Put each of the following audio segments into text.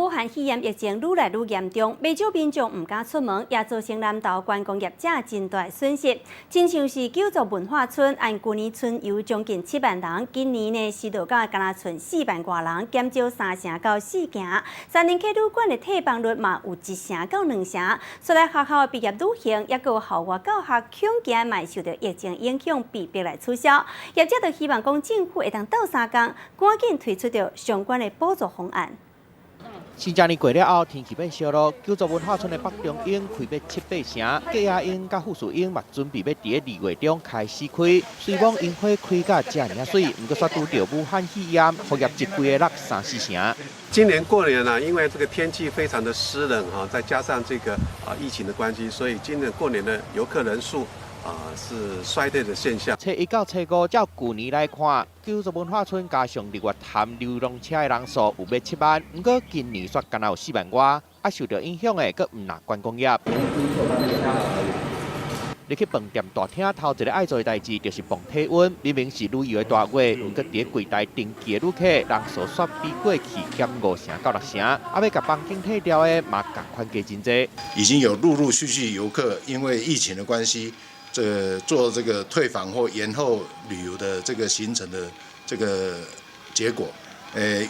武漢肺炎疫情愈來愈嚴重，袂少民眾毋敢出門，也造成南投觀光業者真大損失。親像是九族文化村，按舊年春遊將近7萬人，今年呢是落到干焦賰4萬外人，減少三成到四成。三重客旅館的退房率嘛有一成到兩成。出來學校畢業旅行，抑閣有校外教學，恐驚嘛受著疫情影響，被迫來取消。業者就希望講政府會當鬥相共，趕緊推出著相關的補助方案。新正年過了後，天氣變燒咯。九族文化村的北中湧開欲七八成，隔夜湧佮富士湧嘛準備欲佇咧2月中開始開。雖講櫻花開甲遮爾仔媠，毋過煞拄著武漢肺炎，予業績規个落三四成。今年過年呢，因為這個天氣非常的濕冷哈，再加上這個疫情的關係，所以今年過年的遊客人數是衰退的現象。初一到初五，照舊年來看，九族文化村加上日月潭遊覽車的人數有欲7萬，毋過今年煞干焦有4萬外，受著影響的，閣毋但觀光業。入去飯店大廳頭一个愛做的代誌，就是磅體溫。明明是旅遊的大月，毋過佇咧櫃台登記的旅客人數煞比過去減五成到六成。欲共房間退掉的嘛仝款加真濟。已經有陸陸續續遊客因為疫情的關係，這做這個退房或延後旅遊的這個行程的這個結果，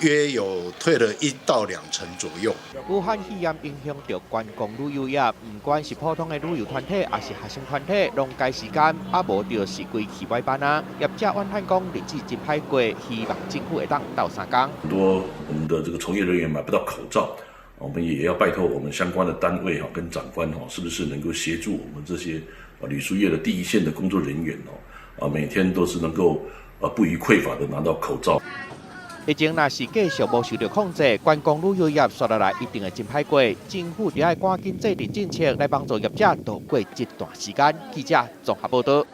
約有退了1到2成左右。武漢肺炎影響著觀光旅遊業，毋管是普通的旅遊團體，抑是學生團體，攏改時間，無就是規氣擺班啊。業者怨嘆講日子真歹過，希望政府會當鬥相共。很多我們的這個從業人員買不到口罩，我們也要拜託我們相關的單位哈跟長官哈，是不是能夠協助我們這些旅宿業的第一線的工作人員哦，每天都是能夠不虞匱乏的拿到口罩。疫情若是繼續無受著控制，觀光旅遊業紲落來一定會真歹過。政府著愛趕緊制定政策來幫助業者渡過這段時間。記者綜合報道。